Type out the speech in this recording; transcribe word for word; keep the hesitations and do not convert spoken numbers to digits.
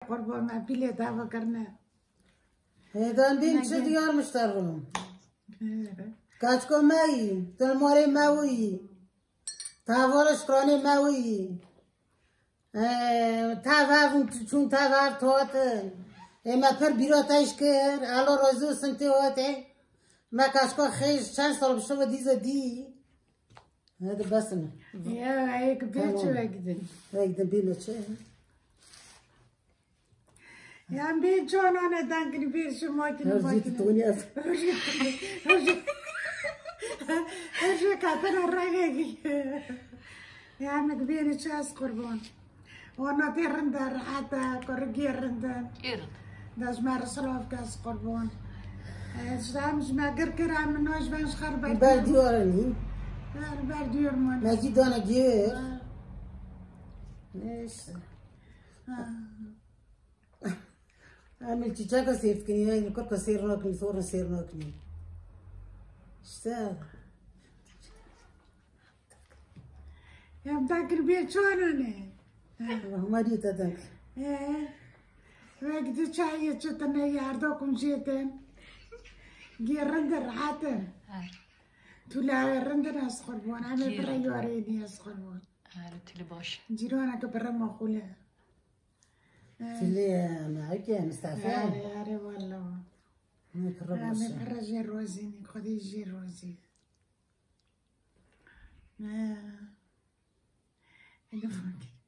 Qurban me pîlê tava kirine. Hêdan bîn çi diyar mişterim. Kaçko me yî, tu li malê me wî. Tavara şikranê me wî. Ee, tev ev çûn tev ev totin. Ê me pir bîra te ji kir. Elo rozû sintê hote. Me kaçko xêj çend sal bi şewe dîze dî. Hadi besin. Ya, ek bir Tamam. çöre gidin. Vegidin bîne çi? Yan bir çonane dankini bir şu makine Her şey makine. tutunyaz. Her şey, her şey, her şey katına ragegi. Yani bir çaz kurban. Ona bir rinde rahata, korgi rinde. Êrin. Dajmar Srovkas kurban. Ştam jme gir kira min noj ben şxar Ber ber. diyor ni. Ber ber diyor man. Meki dana gir. Neyse. Ha. Em li çîçeka sêr dikin, ya li kurka sêr nakin, li sorna sêr nakin. İşte. Em takir bê çanane. Huma dî te dek. Ee, wek di çayê çi tine yardo kum jêtin. Gê rindin rahatin. He. Tula rindin ez qurbon. Em ê Gê pire rindin. yorê nî ez qurbon. Her tili baş. Cîrona ke pire maqule. Tilê me eke Mistefa. Erê, erê, walla. Ne pire Em baş ê e. pire jê rozî nî, Xwedê jê rozî. Ne. Ege bak.